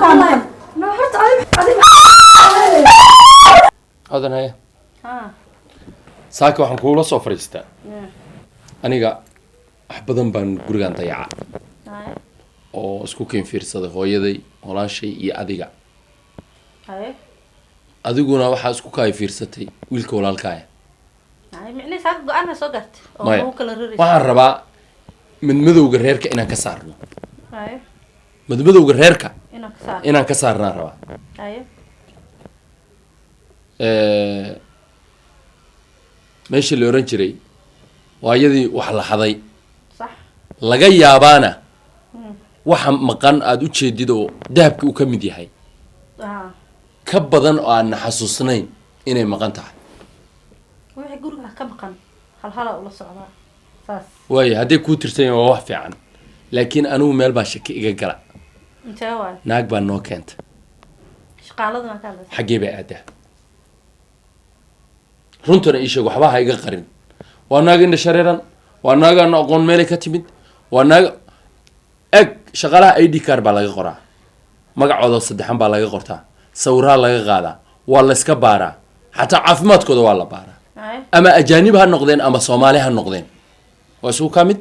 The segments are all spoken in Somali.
kaa maqan. No, horta adi. Odan, haya. Ha. Saaka waxaan kuula soo fadhiistaa, aniga wax badan baan gurigan dayaca oo isku keen fiirsaday, hooyaday, walaashay iyo adiga. Adiguna waxaa isku kaay fiirsatay wiilka walaalkaaya. Haye, micnihi saaka go-aan soo gaartay oo Maya. lagu kala raraysa? Waxaan rabaa madmadowga reerka inaan ka saarno. Madmadowga reerka Inaan ka saaro. inaan ka saarnaan rabaa. Meeshii la ohan jiray waayadii wax la xaday, laga yaabaana waxa maqan aada u jeedid oo dahabka uu ka mid yahay, ka badan oo aan na xasuusnayn inay maqan tahay. Wixii guriga ka maqan hal hala ula socdaa saas. Waayo, hadday kuu tirsan yahin waa wax fiican, laakiin anigu meel baa shaki iga gala. Intee waay? Naag baa noo keenta. Shaqaalada maa ka hadlaysa? Xaggee bay aadaa? Runtana ii sheeg, waxba ha iga qarin. Waa naag indha shareeran, waa naag aan aqoon meelay ka timid, waa naag eg. Shaqaalaha ID card baa laga qoraa, magacooda saddexan baa laga qortaa, sawiraa laga qaadaa, waa la iska baaraa, xataa caafimaadkooda waa la baaraa. Ama ajaanib ha noqdeen ama Soomaali ha noqdeen, waa isugu kaa mid.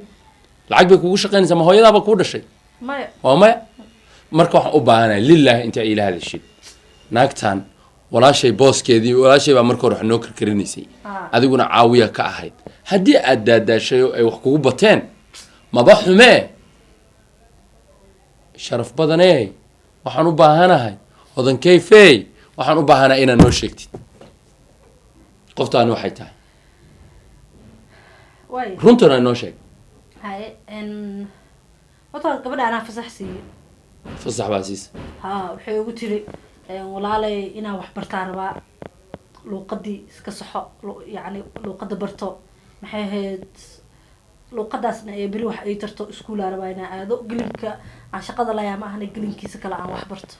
Lacag bay kugu shaqaynaysaa, ma hooyadaaba kuu dhashay? Maya. Waa maya. Marka waxaan u baahanahay lilaahi inta ila hadashid, naagtan walaashay booskeedii, walaashay baa marka hore wax noo karkarinaysay, adiguna caawiya ka ahayd. Haddii aad daadaashay oo ay wax kugu bateen, maba xumee, sharaf badanee. Waxaan u baahanahay, Hodankeyfey, waxaan u baahanahay inaad noo sheegtid qoftaani waxay tahay. Waay. Runtana noo sheeg. Haye, horta gabadha anaa fasax siiyey. Fasax baa siisa? Ha, waxay ugu tiri, walaalay, inaan wax bartaa rabaa, luuqadii iska saxo, yacni luuqada barto, maxay ahayd, luuqadaasna ee beri wax ay tarto, iskuulaa rabaa inaan aado, gelinka aan shaqada layaa ma ahna, gelinkiisa kale aan wax barto.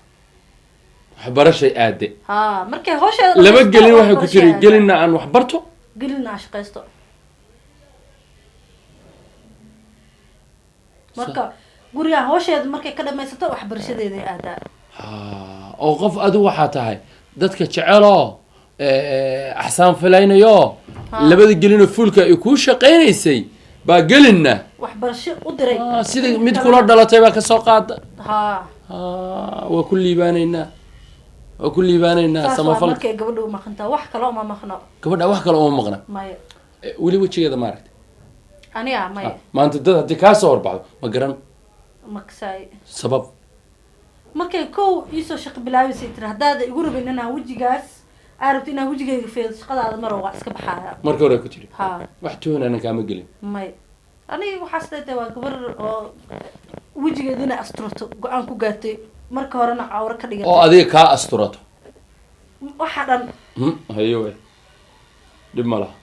Waxbarashay aade? Ha, markay hawsheeda Laba dhamaysto, gelin waxay ku waxbarashay tiri aada. Gelinna aan wax barto. Gelinna aan shaqaysto. Marka guriga hawsheeda markay ka dhamaysato, waxbarashadeeday aadaa. Ha, oo qof adigu waxaa tahay dadka jeceloo axsaan filaynayo. Labada gelinoo fuulka ay kuu shaqaynaysay baa gelinna waxbarasho u diray. Ah, sida mid kula dhalatay baa kasoo qaada. Ha. Ah, waa ku liibaanaynaa, waa ku liibaanaynaa. Saas waa. Samafalka. Markay gabadha u maqantaa, wax kale uma maqno. Gabadha wax kale uma maqna? Maya. Weli wejigeeda ma aragtay? Aniga maya. Ah, maanta dad haddii kaa soo horbaxdo ma garan? Makasaay. Sabab? Markay kow iisoo shaqo bilaabaysay tiri, haddaada igu rabin inaan wejigaas aa rabto inaan wejigayga feedo, shaqadaada maro, waa iska baxaaya. Marka hore ku tiri? Ha. Wax tuhunana kaama gelin? Maya, aniga waxaas leedahay waa gabar oo wejigeeda inay asturato go-aan ku gaartay, marka horena cawro ka dhigatay. Oo adiga kaa asturato. Waxa dhan. Hayo we, dhib ma laha.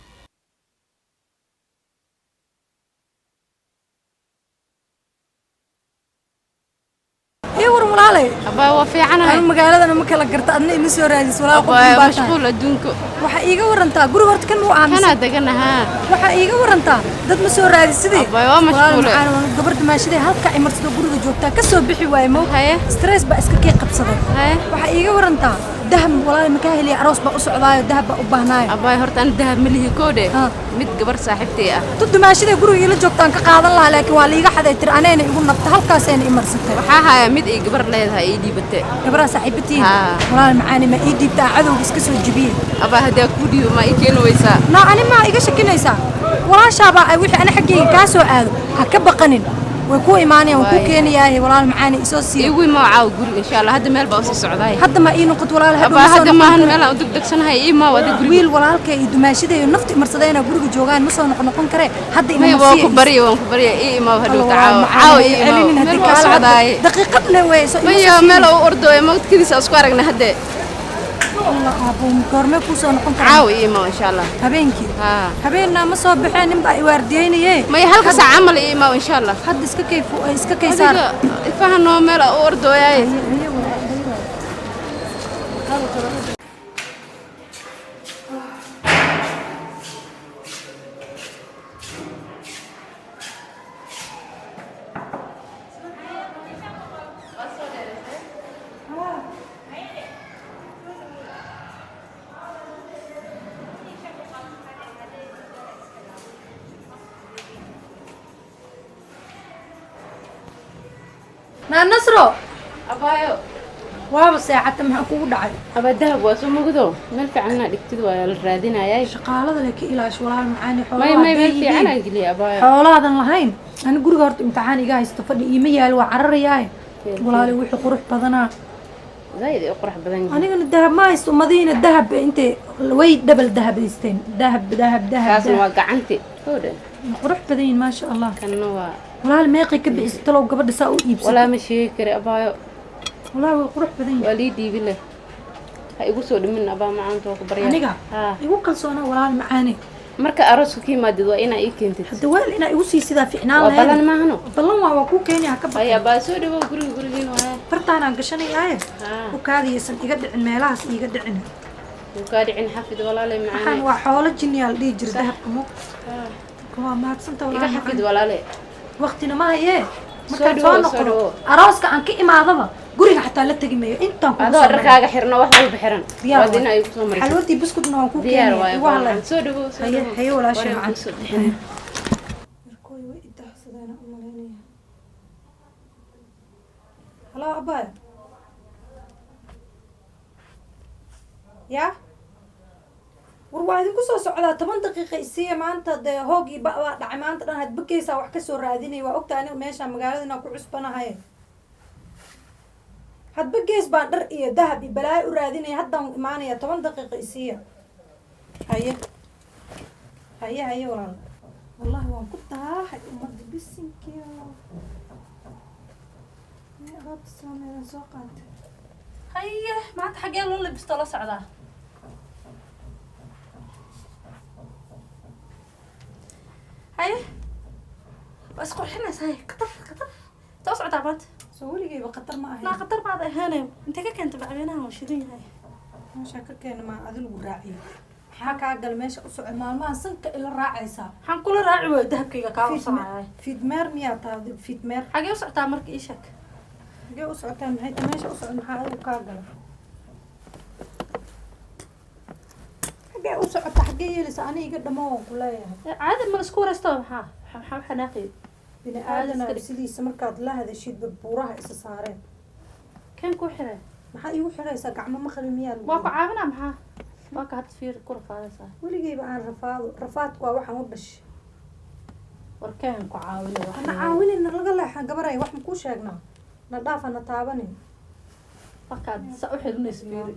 Ii waran, walaalay. Abaa, waa fiicanahay. Anu magaaladana ma kala garta, adna ima soo raadis, walaal, qof Abaa, baa tahay. Mashquul adduunka. Waxaa iiga warantaa guriga horta kan muu aaminsan? Kanaa deganahaa. Waxaa iiga warantaa dad ma soo raadis sidii? Abaa, waa mashquule. Walaal macaan, gabar dumaashaday halka imarsado guriga joogtaa, ka soo bixi waaye mow. Haye. Stress baa iska kii qabsaday. Haye. Waxaa iiga warantaa dahab, walaal, ma kaa heliya? Aroos baa u socdaayo, dahab baa u baahnaayo. Abaa, horta ani dahab ma lihi koodhe. Ha. Mid gabar saaxiibtay ah. Tu dumaashaday guriga iila joogtaan ka qaadan lahaa, laakiin waa liiga xaday tir, anayna igu nabta, halkaasayna imarsatay. Waxaa haya mid ay gabar leedahay ii dhiibatay. Gabaraha saaxiibatiin? Ha. Walaal macaani, ma ii dhiibtaa? Cadowga iska soo jebiyey. Abaa, haddaa kuu dhiibo, ma ii keeni weysaa? Naa, ani maa iga shakinaysaa? Walaashaabaa ay wixii ani xaggayga kaa soo aado ha ka baqanin, way kuu imaanayaan, waan kuu Waay. keenayaahe, walaal macaani, isoo siiya. Iigu imaa caawa guriga, insha Allah. Hadda meel baa usii socdaay. Hadda ma ii noqot, walaal, hadhow Abaa, ma soo hadda noqon maahan karo. Meel aan u degdegsanahay, ii imaa wada guriga. Wiil walaalkay iyo dumaashadeeyo nafta imarsadayna guriga joogaan, ma soo noqon karee hadda. Maya, ima waan ku barya, waan ku barya, ii imaa hadhow caawa, caawa ii imaa, meel baa u socdaay. Daqiiqadna wey soo ima Maya, soo meel u ordooya mawdkadiisa isku aragna hadde. Allah, aabbo, goormee kuu soo noqon karaa? Caawa ii imaa, insha Allah. Habeenkii? Haa. Habeenna ma soo baxeen, nin baa iwaardiyeynaye. Maya, halka saac camal ii imaa, insha Allah. Hadda iska kay iska kay saar. Adiga ifahanoo meel u ordooyaay. Haye, walaal, haye, walaal. Naa Nasro. Abaayo. Waaba seexata, maxaa kugu dhacay? Abaa, dahab waa soo mugdo, meel fiican inaa dhigtid waa la raadinayay. Shaqaalada le ka ilaasho, walaal macaani. May xoolaha may meel hadday fiican yihiin. Aan geliyay, abaayo. Xoolahaadan lahayn, ani guriga horta imtixaan iga haysto, fadhi iima yaalo, waa cararayaaye. Walaali, wixii qurux badanaa. Zaid ay u qurux badan yihiin. Anigana dahab ma haysto, madiina dahab intay way dhabal dahabaysteen, dahab dahab dahab. Kaasna dahab. Waa gacanti kowdha. Qurux badan yihiin, maasha Allah. Kanna waa Walaal, meeqay ka bixisay talow gabadha saa u iibsatay? Walaa ma sheegi kari, abaayo. Walaal, way qurux badan yihiin. Waa lii dhiibi leh, ha igu soo dhimin, abaa macaanta, waa ku baryaa. Aniga haa. Igu kalsoona, walaal macaane. Marka arooska ka yimaadid waa inaa ii keentid. Hadda weel inaa igu sii sidaa ficnaan Waa lahayd. Ballan maahano. Ballan waa kuu keenaya, ha ka Hay baqin. Abaa, soo dhawow, guriga gurigiin waaye. Bartaanaan gashanayaaye. Haa. U kaadiyaysan iga dhicin, meelahaas iiga dhicin. Wuu kaa dhicin, xafid, walaalay Waxaan macaane. waa xoolo jinniyaa la dhihi jira dahabka mo. Waa mahadsanta, Iga walaal xafid, macaane. walaale. Waqtina ma hayee. Soo Markaan dhawow, soo soo noqdo dhawow. arooska aan ka imaadaba, guriga xataa la tegi mayo intaan kugu Adoo soo maray. dharkaaga xirno, wax walba xiran. Diyaar waad waay. inaa igu soo marisid. Xalwadii buskudna waan kuu Diyaar keenaya. waaye. Igu halay. Soo dhawow, soo Haye dhawow. haye, walaashay Waree macaan. kuu soo bixin. Yarkooy way idahsadeen u malaynaya. Halo abaya, yaa war, waa idinku soo socdaa, 10 daqiiqa isiiya. Maanta dee hoogii ba baa dhacay, maanta dhan hadbakeysaa wax kasoo raadinaya. Waa ogta aniga meesha magaalada inaan ku cusbanahay, hadba gees baan dhar iyo dahab iyo balaayo u raadinaya. Haddaan imaanaya, 10 daqiiqa isiiya. Haye haye haye, walaal, wallahi waan ku daahay ummadda bisinkiyo alaabta islaameedaan soo qaatay. Haye, maanta xaggee loo labisto la socdaa? Haye, waa isqurxinaysa. Haye, khatar khatar, intee u socotaa maanta? Soo weligayba khatar ma ahayn. Naa, khatar baad ahaanay. Intee ka keentay bacweynaha? Waa shidan yahay. Meeshaa ka keena maa adi lagu raaciyo? Maxaa kaa gala? Meesha u soco, maalmahan sanka ila raacaysaa. Waxaan kula raaci waayo dahabkayga kaa ursanaya. Fiidmeer miyaa tahay, fiidmeer? Xagee u socotaa marka, ii sheeg. Xagee u socotaa maxay tahay? Meesha u soco, maxaa adigu kaa gala? Xagee u socota, xagee yeelaysa? Ani iga dhamo waan ku leeyahay. Caadi ma la isku wareysto? Maxaa u xanaaqay? Bini Caadi aadana iska dhig. Sidiisa markaad la hadashidba buuraha isa saareen. Keen kuu xiray. Maxaa iigu xiraysaa? Gacmo ma qabi miyaa lagu Waa ku yiri? caawinaa. Maxaa waa ka hadda fiir ku rafaadaysaa? Weligayba aan rafaado, rafaadku waa waxaan u dhashay. War keen ku caawina wax. Hana caawinina, laga leexan gabaray, wax makuu sheegnaa? Na dhaaf, hana taabanin. Markaad saa u xirinaysa fiiri.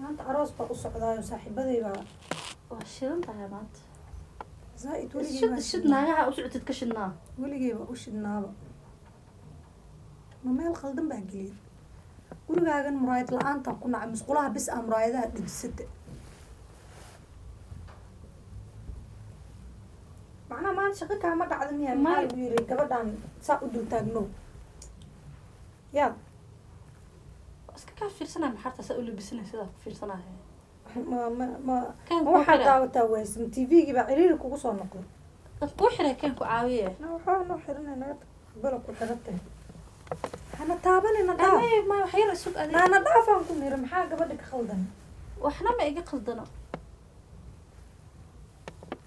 Maanta aroos baa u socdaayo, saaxiibaday baa. Waa shidan tahay maanta. Zaaid weligay Shid baan shid. shidnaa. Naagaha u socotid ka shidnaa. Weligayba u shidnaaba. Ma meel khaldan baa geliyay gurigaagan? Muraayad la-aantaan ku nacay, musqulaha bis aa muraayadaha dhejisata. Macnaha maanta shaqo kaama dhacda miyaa? Maxaa May. lagu yiri gabadhaan saa u dul taagno yaa? Waa iska kaa fiirsanaya, maxaarta saa u labisanay, sidaa ku fiirsanaya. Ma ma ma Keen ma kuu waxaad xiray. daawataa waysan TV-gii baa ciriiri kugu soo noqday. Kan kuu xiray, keen ku caawiye. Na waxaa noo xiranay, naga tag, bala ku xirantahay, hana taabanina, dhaaf. May may, wax yar isug adig. Naana dhaafaan ku niri, maxaa gabadha ka khaldan? Waxna ma iga qaldano.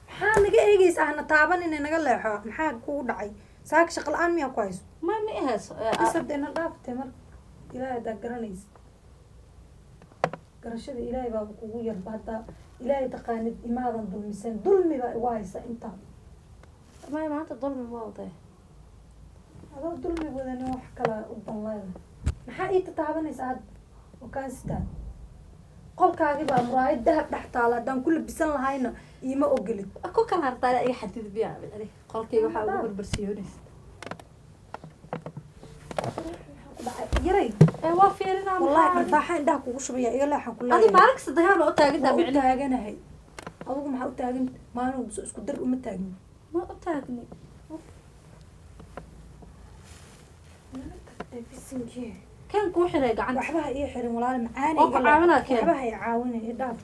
Maxaa naga eegaysaa? Hana taabanina, naga leexo. Maxaa kugu dhacay saaka? Shaqa la-aan miyaa ku hayso? May, ma i hayso. Bas hadda ina dhaaftay marka, Ilaahay haddaa garanaysa, garashada Ilaahay baaba kugu yarba. Haddaa Ilaahay taqaanid, imaadan dulmisan, dulmi baa igu haysa intaa. May, maanta dulmi ma waday. Adoo dulmi wadanin wax kale u dan leedahay, maxaa ii tataabanaysa hadda oo kaan sitaa? Qolkaagi baa muraayad dahab dhex taala, haddaan ku labisan lahayna iima ogolid. Ku kala hartaa iga xadid biya qolkayga waxaa ugu barbarsiyoonaysa. Ku dhacay yaray. Ee, waa fiirinaa. Wallahi Maxaa dharbaaxa indhaha kugu shubaya, iga leexan ku adi leeyahay. Maalin kasta dagaal baa u taagantaa. Waa u Micni taaganahay, adigu maxaa u taagan? Maalin walba soo isku dar uma taagin. Ma u taagni. Naga tagtay bisinkii. Keen kuu xiray gacanta. Waxba ha ii xirin, walaal macaani. Oo ku Iga leex. caawinaa keen. Waxba ha ii caawinay, i dhaaf,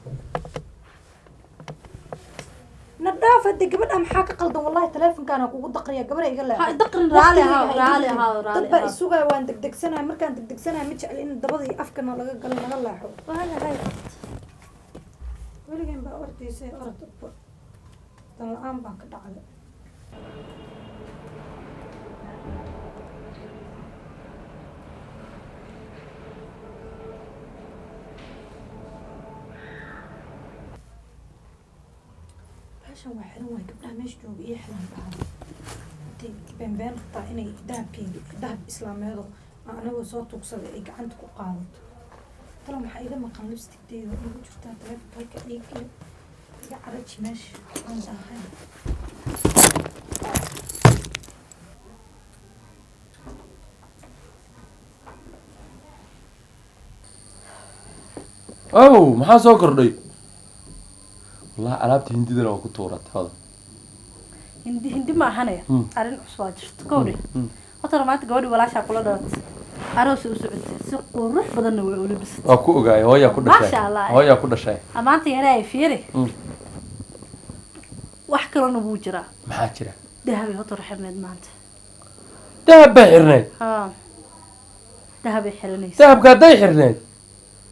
na dhaaf hadde. Gabadha maxaa ka qaldan? Wallahi taleefonkaana kugu daqriya, gabadha iga leex. Ha idaqrin, raali Waqtigayga ahaw, ha iga raali dilin. ahaw, Dad raali baa ahaw. isugaya, waan degdegsanaya. Markaan degdegsanaya ma jecli in dabada iyo afkana laga galo, naga leexo. Waayahay. Weligan baa ordaysay, orod dan la-aan baan ka dhacday. Bahashan waa xiran waay, gabdhaha meesha jooga iyo xiran dhahda intay beenbeen rabtaa inay dahabkeyga, dahab islaameedo aan anigoo soo tuugsaday, ay gacanta ku qaadato. Talo maxaa iga maqan? Lipstickteeda igu jirtaa, taleefonka halka iga iga caraji meesha aan daahay. Ow, maxaa soo kordhay? Wallahi alaabta hindidana waa ku tuuratay, Hodan. Hindi hindi ma ahanaya. Arrin cusub aa jirto kowdhe. Horta maanta gabadhi walaashaa kula dhalatay aroos u socotay, si qurux badanna way ula bisatay. Waa ku ogaay, hooyaa ku dhashay. Maasha Allah. Hooyaa ku dhashay. Maanta yaraa fiiri. Wax kalena wuu jiraa. Maxaa jira? Dahabay horta xirneed maanta. Dahab bay xirneed? Ha, dahabay xiranaysa. Dahabka hadday xirneed,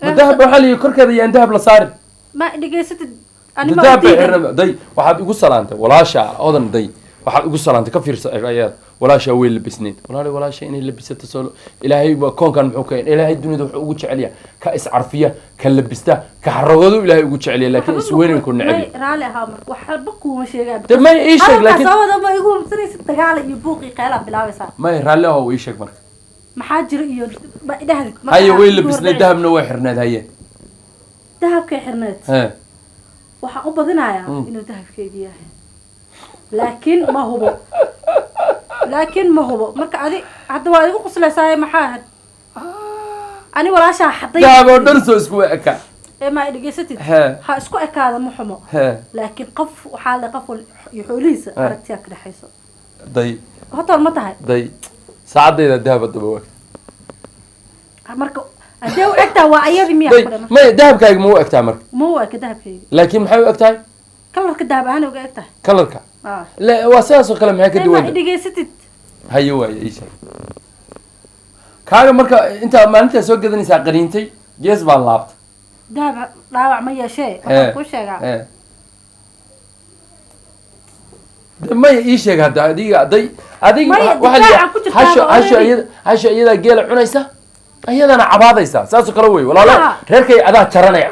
ma dahab waxaa la yihi korkeeda yaan dahab la saarin? Ma dhegaysatid ani ma Dahab bay diidan. xirneed. Day, waxaad igu salaantay walaasha Odan. Day, waxaad igu salaantay, ka fiirsa ayaad, walaashaa way labisneed. Walaali, walaasha inay labisato soo ilaahay baa koonkan muxuu keenay? Ilaahay dunida wuxuu ugu jecel yahay ka iscarfiya, ka labista, ka xaragoodu ilaahay ugu jecel yahay, laakiin isweyninku neceb May yahay. Raali ahaa, marka waxba kuuma sheegaa. De may ii sheeg, laakiin soo wada ma igu hubsanaysid, dagaal iyo buuq iyo qeylaa bilaabaysaa. May, raalli ahow, ii sheeg marka. Maxaa jira iyo ma idhahdid marka Haye, way igu labisneed. hordhacaysa. Dahabna way xirneed, haye. Dahabkay xirneed. He. Waxaan u badinayaa inuu dahabkeyga yahay, laakiin ma hubo, laakiin ma hubo. Marka adi hadda waa igu quslaysaa, maxaa ahayd? Ani walaashaa xaday. Dahab oo dhan soo isku eka. Ee ma dhegaysatid? He. Ha isku ekaada, ma xumo. He. Laakiin qof waxaa le qof wal iyo xoolihiisa aragtiyaa ka dhexayso. Day. Horta ma tahay. Day, saacadayda dahab daba waagta. Marka haddee u egtaa waa ayadii miyaa Day ku dhaman? Maya, dahabkaaga ma u egtaa marka? Ma u eka dahabkeyga. Laakiin maxay u egtahay? Kalarka dahab ahaan uga eg tahay. Kalarka. Ah. La waa sidaas oo kale, maxay ka Ee, ma duwan tahay? dhegaysatid? Haye, waaye, ii sheeg kaaga. Marka intaa maalintaa soo gadanaysaa qaniintay, gees baa laabtay. Dahab dhaawac ma yeeshee, waxaan kuu sheegaa. He. De maya, ii sheeg hadda adiga. Day, adiga Maya, waxaa la difaaca ku jirtaa hasho ba hasho already. Iyada hasho iyadaa geela cunaysa, iyadana cabaadaysa, saasoo kale wey walaalo. Ah. Reerkay adaa jaranaya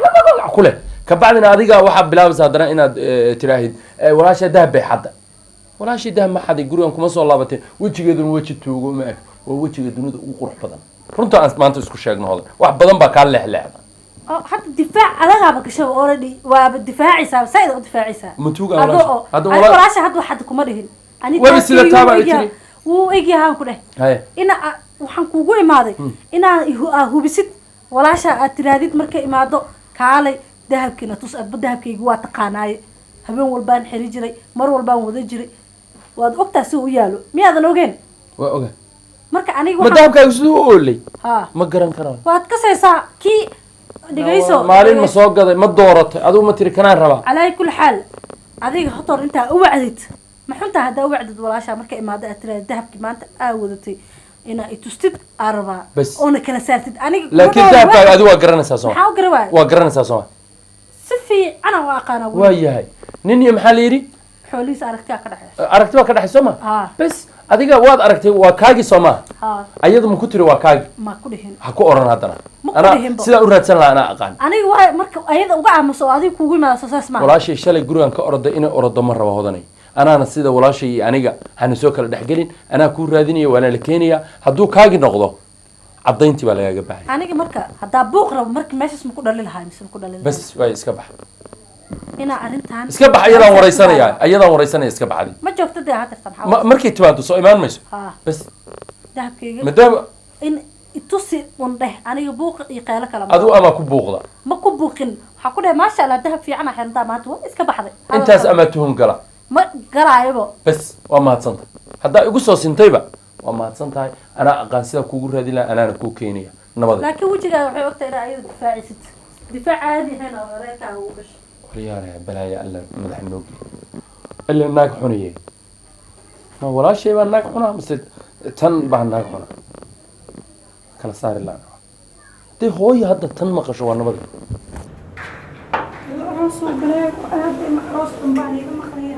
ku leh, kabacdina adiga waxaa bilaabaysa haddana inaad tiraahid walaasha dahab bay xadda. Walaashii dahab ma xaday, gurigan kuma soo laabatay. Wejigeeduna weji tuugo ma eg, waa wejiga dunida ugu qurux badan. Runta aan maanta isku sheegno, Hodan, wax badan baa kaa leexleexda. Oo hadda difaac adagaaba gashay already, waaba difaacaysaa, saaid u difaacaysaa. Ma tuugaa Adoo walaasha? oo Hadda ani walaasha hadda waxaad kuma dhihin ani Waba sida dahabkeyga taaba wuu ay egyahay. tiri. Wuu egyahaan ku dheh. Haye. Ina waxaan kuugu imaaday inaa hubisid walaasha aad tiraadid markay imaado, kaalay dahabkiina tus, adba dahabkayga waa taqaanaaye, habeen walbaan xiri jiray, mar walbaan wada jiray, waad ogtaa si u yaalo, miyaadan ogeen? Waa oga. Marka aniga Ma waxaan dahabkaaga siduu u oolay? Ha. Ma garan karaan. Waad kasaysaa kii, dhegayso. Maalin ma soo gaday, ma dooratay adigu, ma tiri kanaan rabaa? Calaa kulli xaal, adiga hotor intaa u wacdid, ma xuntaa haddaa u wacdid walaashaa marka imaado aad tiraahdo dahabkii maanta aa wadatay inaa itustid aa rabaa. Bas. Oona kala saartid aniga kuma Laakiin dhaho dahabkaaga adigu waa garanaysaa sooma? Maxaa u gara waaya? Waa garanaysaa sooma? Si fiican aan u aqaana. Waa yahay, nin iyo maxaa la yidhi? Xoolihiisa aragtiyaa ka dhexeysa. Aragti waa ka dhexay soo ma? Haa. Bes, adiga waad aragtay, waa kaagii soo maha? Haa. Ayadu ma ku tiri waa kaagi? Ma ku dhihin. Ha ku oran haddana. Ma ku Anaa dhihinba. sidaa u raadsan lahaa anaa aqaan. Aniga waa marka ayada uga aamuso oo adiga kuugu imaada, soo saas maaha? Walaashay shalay gurigan ka oroday, inay orodo ma rabo, Hodanay. Anaana sida walaashay iyo aniga hana soo kala dhexgelin. Anaa kuu raadinaya, waana la keenaya. Hadduu kaagi noqdo, caddayntii baa lagaaga baahaya. Aniga marka haddaa buuq rabo, marka meeshaas ma ku dhali lahaa mise ma ku dhali lahaa? Bas waay, iska bax. Inaa arrintan Iska bax, ayadaan waraysanaya, ayadaan waraysanaya, iska baxdi. Ma joogto dee hadeertan. Markay timaado soo imaan mayso. Haa. Bas. Dahabkayga Maadaama in itusi un dheh, aniga buuq iyo qeylo kale ma adigu amaa ku buuqda. Ma ku buuqin, waxaa ku dheh maasha Allah, dahab fiican aa xirantaa maanta, waa iska baxday. Intaas amaa tuhun gala. Ma galaayabo. Bas, waa mahadsantahay. Haddaa igu soo sintayba waa mahadsan tahay. Anaa aqaan sidaa kuugu raadin lahaa, anaana kuu keenaya nabada. Laakiin wejigaaga waxay ogtahay inaa ayada difaacisid, difaac caadi ahayn oo reerkaaga ugu gasho. Walyaalaha, balaaya alla madaxa noo geliy. Ila naag xunaye, ma walaashay baa naag xunaa mise tan baa naag xuna? Kala saari laan hadday hooyo hadda tan maqasho, waa nabada. Aroos oo balaayo ku aaday, ma aroos dhan baan iga maqlaya.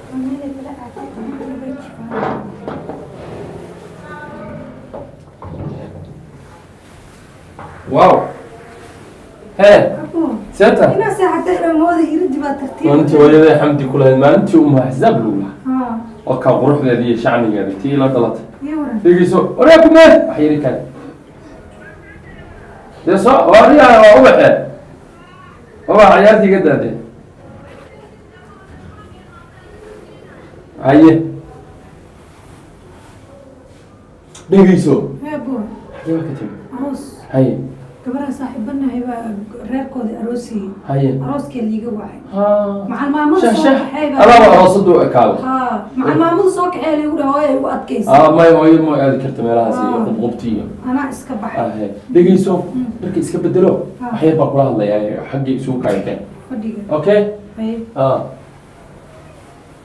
Waa meelay bala aaday, bay jifaan. Wow, hee. Abo. Seeta. Inaa seexatay mooda, iridi baa tartiib. Maalintii hooyaday xamdi ku lahayd, maalintii uma xisaab lagu lahaa. Haa. Oo kaa quruxdeeda iyo shacnigeeda tii la dhalatay. Iyo waran. Dhegeyso, waryaa kumee wax yiri kale dee soo waariyaa, waa ubaxee, ubax ciyaartii iga daadee. Haye, dhegeyso. Hee buur. Xagee baa ka timi? Aroos. Haye. Gabadha saaxiibanahay baa reerkoodii aroosiyey. Haye. Arooskee liiga wacay. Ha. Macal maamadu shah soo shah kaxeey baa. Alaaba aroosadu u ekaaday. Haa, macal maamadu soo kaxee liigu dhaha, hooya igu adkaysay. Ah, may, hooyo ma aadi karta meelahaas iyo Ah. qubqubti iyo Anaa iska baxay. Ahe, dhegeyso, dharka iska bedelo. Ah. Wax yar baan kula hadlayaa, xaggii isugu kaayakeen. Fadhiga. Okay. Haye. Ah,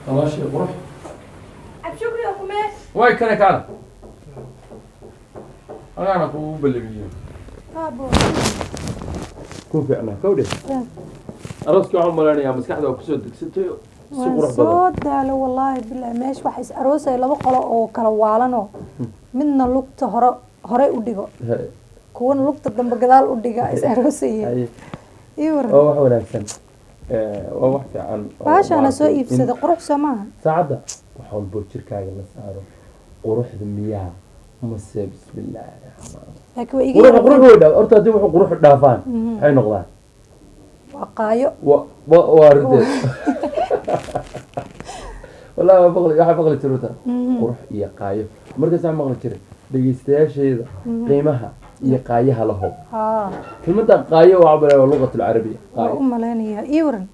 walaashii qurux. Cabshukri oo kumee. Way kane kaada halkaana kugu balamiyo. Haa buur. Ku fiicnaa kawdhe. Arooskii waxaan malaynayaa maskaxda waa kusoo degsatay si Waan qurux badan. soo daalo wallaahi bilahi. Meesha waxa is aroosaya laba qolo oo kala waalanoo midna lugta hore horey u dhigo, kuwana lugta dambe gadaal u dhiga is aroosaya. Haye. Ii waran. Waa wax wanaagsan. Waa wax fiican oo Baashaana soo maaragtay iibsaday, qurux soo maaha? Saacadda wax walbo jirkaaga la saaro quruxda miyaa mase? Bismillaahi raxmaan. Laakiin waa iga Qurux yara. Qurux way dhaaf horta. Haddii wuxuu qurux dhaafaan, maxay noqdaan? Waa qaayo. Wa wa waa rinteed wallahi. Waa maqli, waxaa maqli jirta qurux iyo qaayo. Markaas waxaa maqli jiray dhegeystayaasheeda qiimaha iyo qaayaha lahow. Haa. Kelmadda qaayo waxaa balaa waa luqat alcarabiya. Waa qaayo u malaynayaa. Ii waran.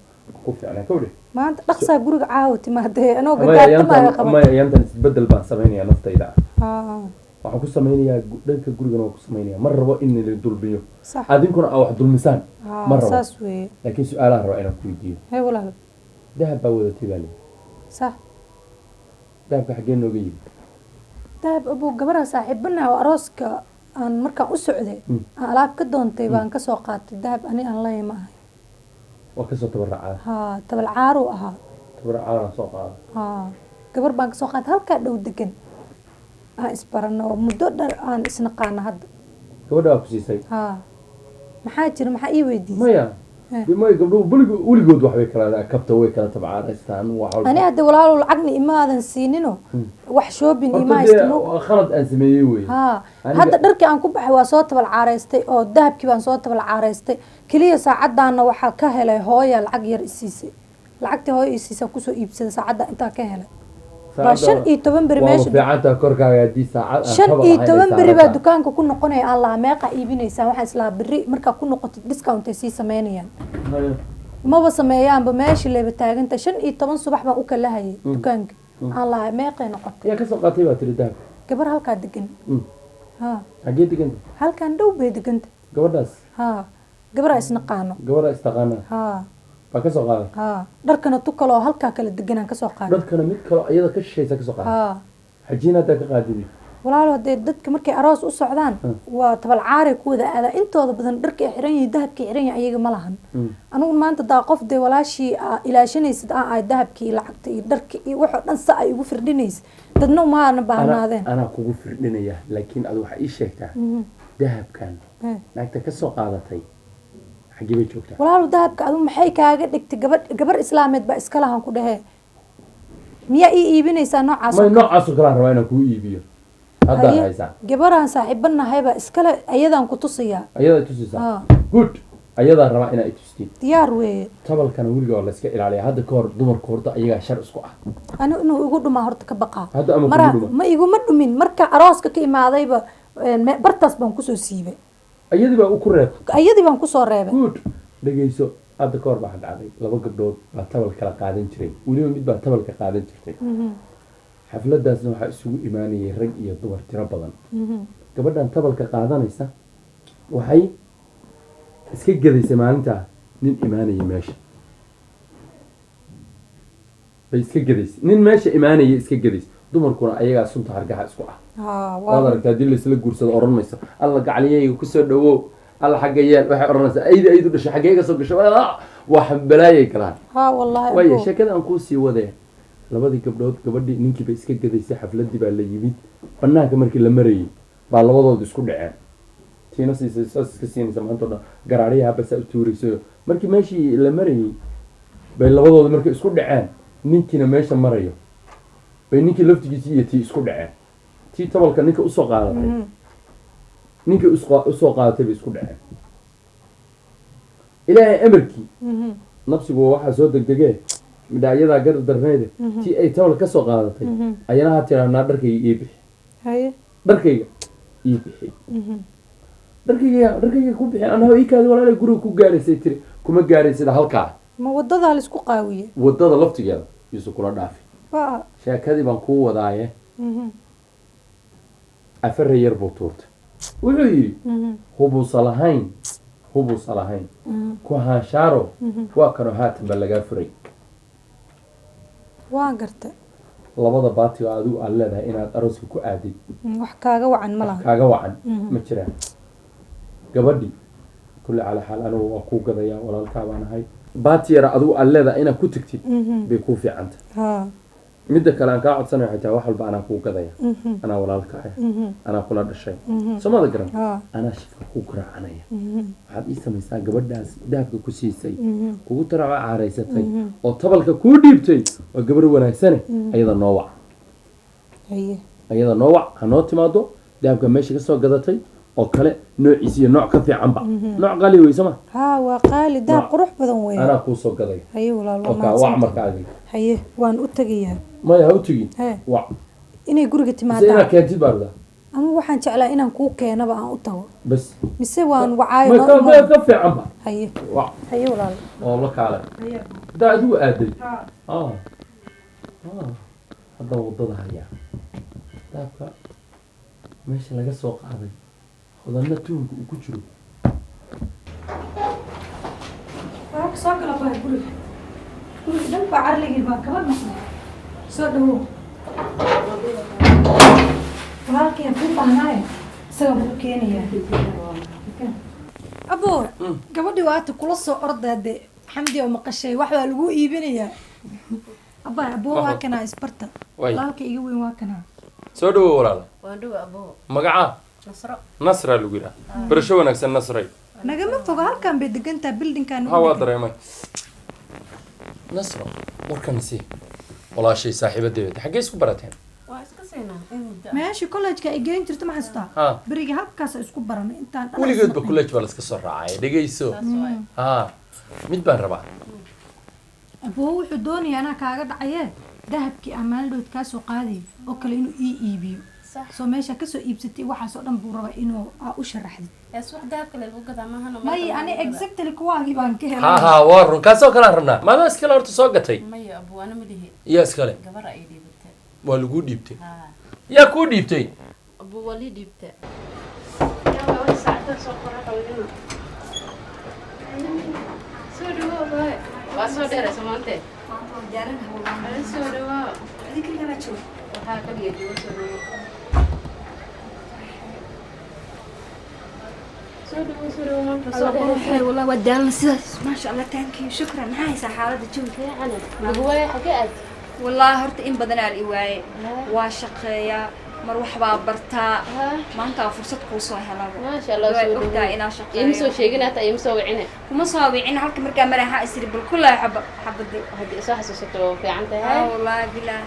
Ku fiicnaa kawdhe. Maanta dhaqsaa guriga caawa timaadee anoo Maya gagaartamaayo ayaantan qaba. Maya ayaantan isbedel baan samaynayaa naftayda. Haa. Waxaan ku samaynayaa dhanka gurigana waan ku samaynayaa. Ma rabo in la dulmiyo. Sax. Adinkuna aa wax dulmisaan Haa. ma rabo. Saas weeye. Laakiin su-aalaha rabaa inaan ku weydiiyo. Hee walaal. Dahab baa wadatay baa leeyahay. Sax. Dahabka xaggee nooga yimid? Dahab abuu, gabadha saaxiibanaha oo arooska aan markaan u socday aan alaab ka doontay baan kasoo qaatay. Dahab ani aan leeyahay ma ahay. Waa kasoo tabaracaa? Haa, tabalcaaruu ahaa. Tabaracaana soo qaada. Haa, gabar baan kasoo qaatay halkaa dhow degan, aan isbarano oo muddo dhan aan isnaqaano hadda. Gabadha waa ku siisay? Haa, maxaa jira? Maxaa ii weydiisay? Maya. Eh. Dee maya, gabdhuhu weligood waxbay kala kabta, way kala tabcaanaystaan wax walba. Ani hadda walaalow lacagna imaadan siinino, wax shopping Horta ima dee haysto. waa khalad aan sameeyey wey. Haa. Aniga- Hadda dharkii aan ku baxay waa soo tabal caaraystay oo dahabkii baan soo tabal caaraystay. Keliya saacadaana waxaa ka helay hooya lacag yar isiisay. Lacagtii hooya isiisay kusoo iibsaday saacadda intaa ka helay baa 15 beri Waa meesha. fiicantaa korkaaga haddii saacad aan shan tabal iyo ahayn ay toban beri baa saarantahay. Dukaanka ku noqonaya aan lahaa meeqa iibinaysaa. Waxaan islahaa beri markaa ku noqotid discount ay sii sameynayaan. Haya. Maba sameeyaanba, meesha leeba taaganta. 15 subax baan u kalahayay dukaanka, aan lahaa meeqay noqotay. Yaa kasoo qaatay baa tiri dahabka? Gabar halkaa degan. Haa. Xaggee deganta? Halkan dhow bay deganta. Gabadhaas? Haa, gabaraa isnaqaano. Gabadha istaqaanaa? Haa. Baa kasoo qaaday? Haa, dharkana tu kaloo halkaa kala deganaan kasoo qaaday. Dharkana mid kaloo iyada ka shishaysa kasoo qaaday? Haa. Xajiin haddaa ka qaadidi. Walaalo, haddee dadka markay aroos u socdaan waa tabalcaaray ku wada aadaa intooda badan. Dharka ay xiran yihiin, dahabkay xiran yihiin ayaga ma lahan. Anigu maanta daa qof dee walaashii aa ilaashanaysid aan ahay, dahabkii iyo lacagta iyo dharka iyo waxoo dhan sa ay igu firdhinaysid, dadna umaana baahnaadeen. Anaa kugu firdhinaya, laakiin adu waxaa ii sheegtaa dahabkan naagta kasoo qaadatay xaggee bay joogtaa? Walaalo, dahabka adu maxay kaaga dhigtay? Gabadh gabar islaameed baa iska lahan ku dhahee, miyaa ii iibinaysaa noocaas oo May, noocaasoo kale aan rabaa inaan kugu iibiyo haddaad Haye, haysaa. Gabaraan saaxiibanahay baa iskale, ayadaan ku tusayaa. Ayadaa tusaysaa? Haa. Good, ayadaa rabaa inaa i tustiin. Diyaar weeye. Tabalkana weliga waa layska ilaaliyaa. Hadda ka hor dumarku horta ayagaa shar isku ah. Ani inuu igu dhumaa horta ka baqaa. Hadda ama kugu dhuma? Ma iguma dhumin. Marka arooska ka imaadayba bartaas baan kusoo siibay. Ayadii baa u ku reeb. Ayadii baan kusoo reebay. Good, dhegeyso, hadda ka hor baa dhacday laba gabdhood baa tabal kala qaadan jiray. Weliba mid baa tabalka qaadan jirtay. Xafladaasna waxaa isugu imaanayay rag iyo dumar tiro badan. Gabadhan tabalka qaadanaysa waxay iska gadaysay maalintaa nin imaanaya meesha bay iska gadaysay, nin meesha imaanaya iska gadaysay. Dumarkuna ayagaa sunta hargaha isku ah. Waad aragtaa, haddii laisla guursado oran mayso "Alla gacaliyayga kusoo dhawow, alla xagga yeel." Waxay odhanaysaa "Ayda aydu dhashay xaggee ka soo gasho?" Waa balaayay galaan. Haa wallaahi. Waayo Aboo. Sheekada aan kuu sii wadee, labadii gabdhood gabadhii ninkii bay iska gadaysay. Xafladii baa la yimid. Banaanka markii la marayay baa labadood isku dhaceen. Tiina siisay, saas iska siinaysa maanta o dhan, garaaryaha basaa u tuuraysayo. Markii meeshii la marayay bay labadooda markay isku dhaceen, ninkiina meesha marayo, bay ninkii laftigiisii iyo tii isku dhaceen. Tii tabalka ninka usoo qaadatay, ninkii usoo qaadatay bay isku dhaceen. Ilaahay amarkii, nafsigu waxaa soo degdegee, midhacyadaa gar darnayde, tii ay tabal ka soo qaadatay ayana ha tiraa, "Naa, dharkayga ii bixi." "Dharkayga ii bixi, dharkayga, dharkayga ku bixi." "Anaa ii kaadi, walaalay, guriga ku gaaraysay," tiri. "Kuma gaaraysida halkaa." Ma wadadaa la isku qaawiye? Wadada laftigeeda yuusu kula dhaafi. Ba. Sheekadii baan kuu wadaaye, afare yar buu tuurtay. Wuxuu yidhi, "Hubuusa lahayn, hubuusa lahayn ku haanshaaro, waa kanoo haatan ba lagaa furay." Waan gartay. Labada baatigo adigu aad leedahay inaad arooska ku aadid, wax kaaga wacan ma laha. Kaaga wacan ma jiraan. Gabadhii, kulli calaa xaal, anigu waa kuu gadayaa, walaalkaa baan ahay. Baati yara adigu aad leedahay inaad ku tagtid bay kuu fiicanta. Midda kale aan kaa codsanaya waxay tahay, wax walba anaa kuu gadaya, anaa walaalkaaya, anaa kula dhashay, soomada garan? Anaa shifka kuu garaacanaya. Waxaad ii samaysaa, gabadhaas dahabka ku siisay, kugu taraco caaraysatay oo tabalka kuu dhiibtay, waa gabar wanaagsane, ayada noo wac. Ayada noo wac, ha noo timaado. Dahabka meesha kasoo gadatay oo kale noociisa iyo nooc ka fiicanba, nooc qaali wey, soma? Haa, waa qaali, dahab qurux badan weeye. Anaa kuu soo gaday. Haye walaal, waa Oka wac. mahadsantahay. Marka adiga. Haye, waan u tegayaa. Maya, ha u tegin. Hee? Wac. Inay guriga Mise inaad timaadaa? keentid baa rabtaa? Ama waxaan jeclaa inaan kuu keenaba, aan u tago. Bas. Mise waan wacaayo? May Noo ka imaan. ka fiicanba. Haye. Wac. Haye walaal. Oo la kaalay hadaa adigu aaday. Hadda wadada hayaa daabka meesha laga soo qaaday, hodanna tuunka uu ku jiro. Waa soo gala baa guriga, guriga dhan baa carligii baa kala noqday. Soo dhawow walaalkii, kuu baahnaaye, isagaa kuu keenayaa. Abo, gabadhii waata kula soo ordaa de. Xamdi oo maqashay wax baa lagu iibinayaa. Abaa, abo, waa kanaa, isbarta. Waay. Walaalka iga weyn waa kanaa. Soo dhawow walaala. Waan dhowa, abo. Magacaa? Nasro. Nasraa lagu yidhaha. Barasho wanaagsan, Nasray. Nagama fogo, halkan bay degantaha, buildingkan. Ha, waa dareemay. Nasro, warkan si walaashay saaxiibadeeda, xaggee isku barateen? Waa iska siinaa in muddo ah. Meeshii collegeka ay geyn jirto, ma xasuustaa? Ha. Berigii halkaas isku baranay intaan dhan. Weligeedba college baa laska soo raacay. Dhegayso. Saas waay. Ha, mid baan rabaa. Aboo, wuxuu doonayaa, anaa kaaga dhacaye, dahabkii aan maalin dhood kaa soo qaadayay oo kale inuu ii iibiyo. Sax. Soo meesha kasoo iibsatay, waxaas oo dhan buu rabaa inuu aa u sharaxdid. Ee suuq dahabka lagu gadaa maahan? May, ani exactly kuwaagii baan ka Ha. helay. Ha, waa run, kaasoo kalean rabnaa. Maadaa iskale horta soo gatay? Maya abo, ana ma lihi. Yaa iskale? Gabar ay dhiibatay. Waa laguu dhiibtay? Ha. Yaa kuu dhiibtay? Abo, waa lii dhiibtay. Soo dhawow baay. Waa soo dheeraysa maante. Soo dhawow. Waxaa kaliya joogo, soo dhawow. Soo dhawow, soo dhawow, maanta soo dheeraysa. والله ودالنا sidaas, maasha Allah, thank you, shukran. Maxaa haysaa xaaladda jawiga? Fiican. Lagu waayay, xagee aad? Wallahi horta in badan aan i waaye, waa shaqeeyaa, mar wax baa bartaa. Maanta waa fursad kuu soo helaba. Maasha Allah. Waa soo dhawow. Ogtahay inaa Ima soo shaqeeyo. Sheegin hata, ima soo wicine. Kuma soo wicin, halka markaa maraxa isiri bal kulaa xaba xabadi. Haddii soo xasuusato waa fiican tahay. Wallahi bilaa,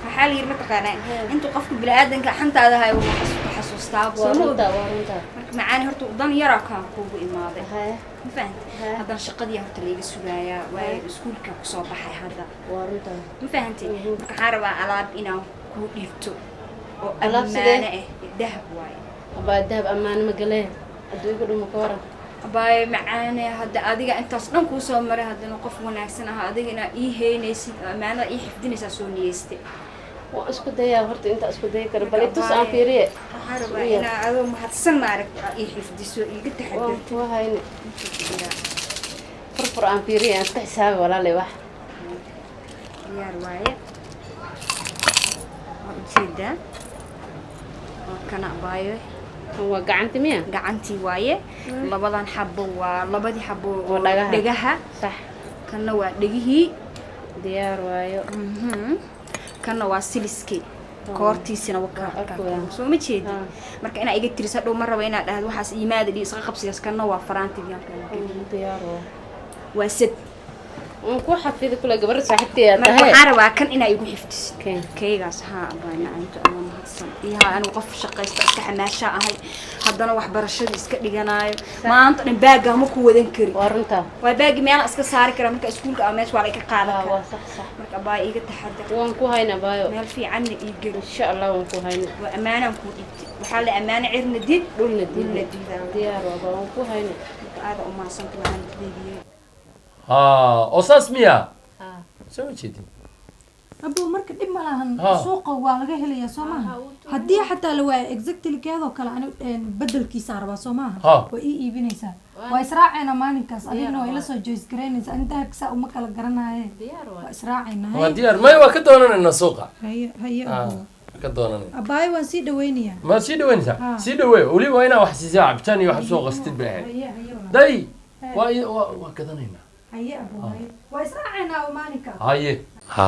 waxaa la yidhi, mataqaanaa, intuu qofka bini'aadanka xantaada hayo wuu xasuustaa. Waa Soo ma runtaa, ogi? Waa runtaa. Marka macaani, horta dan yaraa kaan kuugu imaaday. Ma fahantay? Haa. Haddana shaqadii horta layga sugayaa, waayo iskuulka kusoo baxay hadda. Waa runtaa. Ma fahantay? Marka waxaan rabaa alaab inaan kuu dhiibto oo Alaab sidee? ammaano ah, dahab waaye. Abaa, dahab ammaano ma galeen, adduunka dhuma ka waran. Abaayo macaane, hadda adiga intaas dhan kuu soo maray, haddana qof wanaagsan ah adiga inaa ii heynaysid oo ammaanada ii xifdinaysaa soo niyeystay. Waan isku dayaa horta inta isku dayi karo, bal itus aan Abaayo, fiiriye. Waxaan rabaa inaa adoo mahadsan, maaragta, aa ii xifdiso, iiga Waan taxadirto. Kuwa hayne furfur aan fiiriye, aan iska xisaabi walaalay wax. Diyaar waaye, waa ujeedaa, waa kana, abaayo. Kan waa gacanti miya? Gacantii waaye. Labadan xabo waa labadii xabo oo dhagaha. Dhegaha. Sax. Kanna waa dhegihii. Diyaar waayo. Kanna waa siliskii. Koortiisina wakaa. Soo ma jeedi? Marka inaa iga tirisa dhow ma rabo inaad dhahdo waxaas iimaada dhiyo isqa qabsigaas. Kanna waa faraantigii halkan waa sad. Waan ku xafidi kule, gabar saaxiibtay aad Marka tahay. Waxaan rabaa kan inaa igu xifdisid. Keen. Kaygaas haa, abaa macaanto, ama mahadsan iyaha. Anigu qof shaqaysta iska xamaashaa ahay, haddana waxbarashadii iska dhiganaayo. Maanta dhan baaggaa ma ku wadan kari. Waa runtaa. Waa baagi meela iska saari karaa marka iskuulka ama meesha waa la iga qaadan Waa karaa. Sax sax. Marka abaa iiga taxadar. Waan ku haynaa, baayo. Meel fiicanna ii geli. Insha Allah waan ku haynaa. Waa ammaanaan kuu dhiibtay. Waxaa la ammaano cirna did dhulna dhulna diida. Diidaa. Diyaar waaba, waan ku haynaa. Marka aada u mahadsanta, waxaan deegiyey. Ha, oo saas miya? Soo ma jeedin? Abuu, marka dhib ma lahan. Ha. Suuqa waa laga helayaa, soo maaha? Haddii xataa la waayo exactly keedoo kale, ani bedelkiisaa rabaa, soo maaha? Ha. Waa ii iibinaysaa, waa israaceynaa maalinkaas. Adigna waa ila soo joys garaynaysaa. Ani dahabka saa uma kala garanaaye. Waa israaceynaa. Waa diyaar. Maya, waa ka doonanaynaa suuqa. Haye haye. Ah, waa ka doonanayna. Abaayo, waan sii dhaweynayaa. Ma sii dhaweynaysaa? Ha. Sii dhaweey. Weliba waa inaa wax siisaa, cabitaan iyo wax soo qastid bay ahayd. Haye haye walaal. Day, waa gadanaynaa. Haye abuu, haye, waa israaceynaa maalinka. Haye. Ha,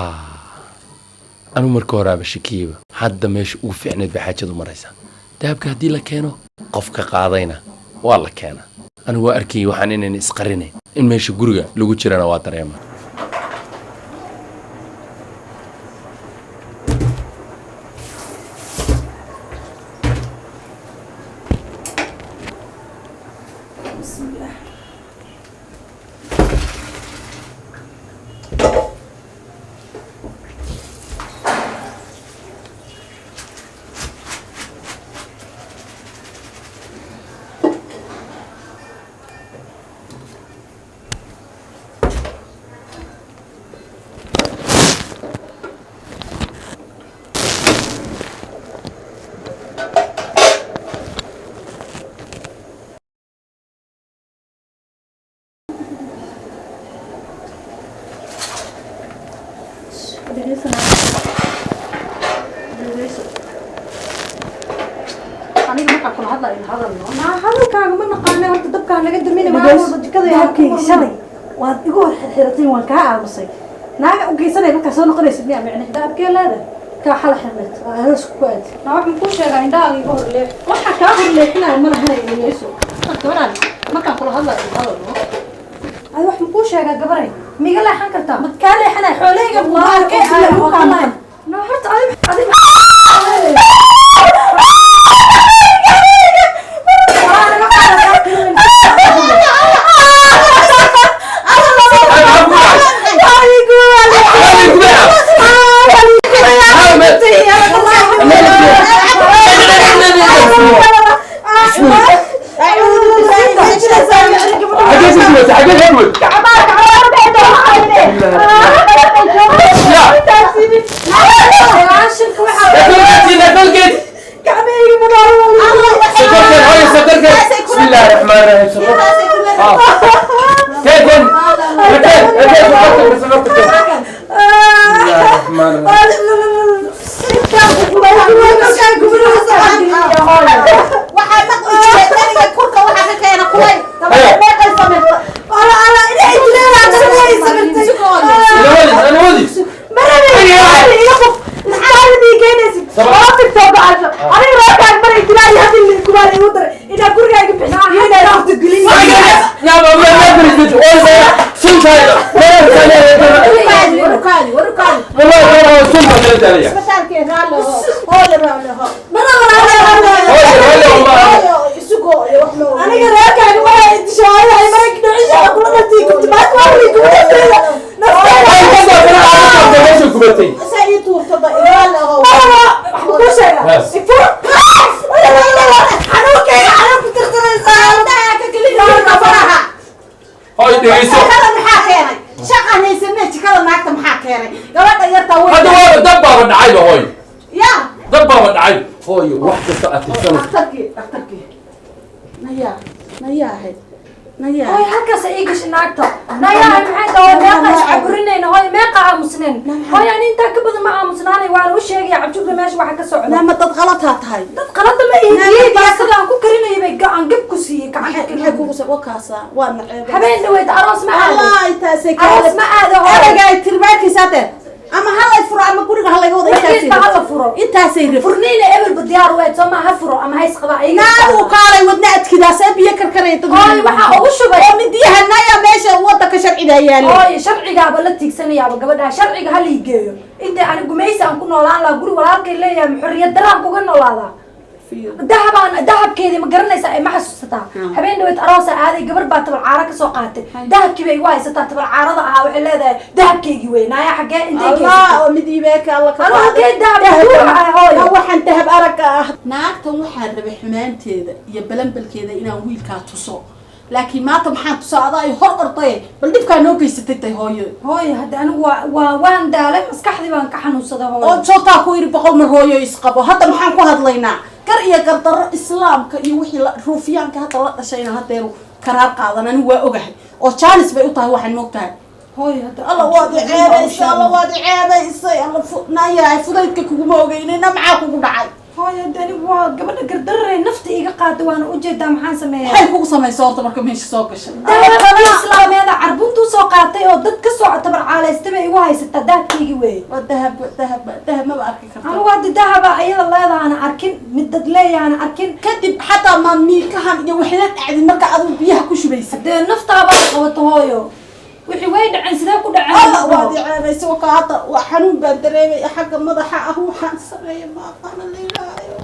anigu marka horaaba shakiyeyba. Hadda meesha ugu fiicnayd bay xaajadu maraysaa. Dahabka haddii la keeno, qofka qaadayna waa la keenaa. Anigu waa arkayay waxaan inayn isqarinayn, in meesha guriga lagu jirana waa dareema. Bismillah. Aniga markaa kula hadlayo hadalno. Maa hadalkaaga ma naqaana. Horta dabkaa naga damina, maalin walba jikada yaa. Dahabkayga shalay waad igu hor xirxiratay, waan kaa aamusay. Naaga u geysanay markaa soo noqonaysid miyaa micne? Dahabkee leedahay? Kaa xala xirneed aroosku ku aad. Naa, waxaan kuu sheegaa indhahaaga iga hor leex. Waxaa kaa hor leexinaya ma lahanay. Dhegeyso gabadhaan, markaan kula hadlayo hadalno. Adi wax makuu sheegaa gabaray? Miiga leexan kartaa? Ma kaa leexanaya xoolahayga? Wallaahi arkay oo alla oo u kaa maqan. No, horta adi Xagee ku gubatay? Xagee ku gubatay? بسم الله الرحمن الرحيم. كيف كيف كيف؟ بسم الله الرحمن الرحيم. Waxaa maqli jiray dheriga kurka waxaa ka keena kulayl. Meeqay samirta. انا ودي لا ما ما بريد سلطة. Warukaadi, warukaadi. والله والله سلطة ثلاثة عليا. Isbitaalkee raalli aho, hooyo raalli aho. والله. Hooyo isugo iyo wax loo Aniga reerkaaga maraa intishaaray maray dhinaciisa kula dhaltay gubti maanta waa weli gubtay meesha gubatay. Saa ii tuurtaba, raalli aho. Wax kuu sheegaa, ifur xanuunkayga, xanuun ku tirtiraysaa. Indhaha ka gelin faraha. Hoy, dhegeyso. Jikada maxaa keenay? Shaqan haysanee, jikada naagta maxaa keenay? Gabadha yartaa way Hadda waa dab baaba dhacayba, hooy. Ya. Dab baaba dhacay, hooyo. Wax kasta aad tirsanayso. Dhakhtarkii, dhakhtarkii, naya naya ahayd naya. Hooy, halkaas ii gashay naagta. Nayaa, maxay tahay? Meeqa iscaburinayna hooy, meeqa aamusneen hooy. Ani intaa ka badan ma aamusnaanay. Waan u sheegaya Cabjugla meesha waxa ka socda. Nama dad qalataa tahay. Dad qalada ma iibiyey, sidaan ku karinayay bay gacan gab ku siiyey maxay gacanta. Kugu wakaasa waa naceeb. Habeen dhaweyd aroos ma aado. Allah intaasay. Aroos ma aado hooy. Erayga ay tirmaankiisa hadee. Ama ha lay furo ama guriga ha laga wado. Wixiisba ha la furo. Intaasay rabtay. Furniina ebelba diyaar weed soo maa, ha furo ama ha isqaba ayaga. Naadigu kaalay wadna adkidaas ee biyo karkaraya dad. Hooy, waxaa ugu shubay. Oo midiyaha naya meesha wadanka sharciga yaalo. Hooy, sharcigaaba la tiigsanayaaba gabadha, sharciga ha liigeeyo. Inta ani gumaysi aan ku noolaan lahaa guri walaalkay leeyahay, ma xorriyad daraan kuga noolaadaa? Dahabaan dahabkeedii ma garanaysaa ee ma xasuusataa? Habeen dhaweed aroosa aaday, gabar baa tabal caaro kasoo qaatay, dahabkii bay igu haysataa tabal caarada ahaa. Waxay leedahay dahabkeygii weynaayaa xaggee intay Allah geysatay? Oo mid iibeeka alla ka Anu qaaday. halkee dahab duur ah, hooyo? Ah, waxaan dahab aragga ah. Naagtan waxaan rabay xumaanteeda iyo balanbalkeeda inaan wiilkaa tuso, laakiin maanta maxaan tusaa? Adaa ay hor ordaye, bal dhibkaa noo geysatay tay hooyo. Hooyo, hadda anigu waa waan daalay, maskaxdii baan ka xanuunsaday, hooyo. Oo joogtaa ku yidhi 100 mar hooyo isqabo. Hadda maxaan ku hadlaynaa? Gar iyo gardarro islaamka iyo wixii la ruufiyaanka hadda la dhashayna haddeeru karaar qaadan. Anigu waa ogahay oo jaanis bay u tahay, waxaan moogtahay. Hooyo, hadda Alla waad i ceebaysay, alla waad i ceebaysay, alla nayahay fudaydka kuguma ogeynayna, maxaa kugu dhacay? Hooyo, hadda anigu waa gabadha gardarray nafta iiga qaatay, waana ujeedaa. Maxaan sameeyaa? Maxay kugu samaysa horta marka meesha soo gashay? Dahabkii islaameeda carbuntuu soo qaatay oo dad ka soo tabar caalaystay bay igu haysataa, dahabkeygii weeye. Waa dahab, dahab, dahab maba arki karto. Anigu hadda dahaba ayada leedahaana arkin, mid dad leeyahaana arkin. Kadib xataa ma miikahan iyo waxla dhacdin marka adigu biyaha ku shubaysa? Dee naftaabaa qabato hooyo, wixii way dhaceen, sidee ku dhaceen? Alla waad i ceebaysay. Wakaa hadda waa xanuun baan dareemaya xagga madaxa ah. Waxaan sameeya ma aqaana leelaayo.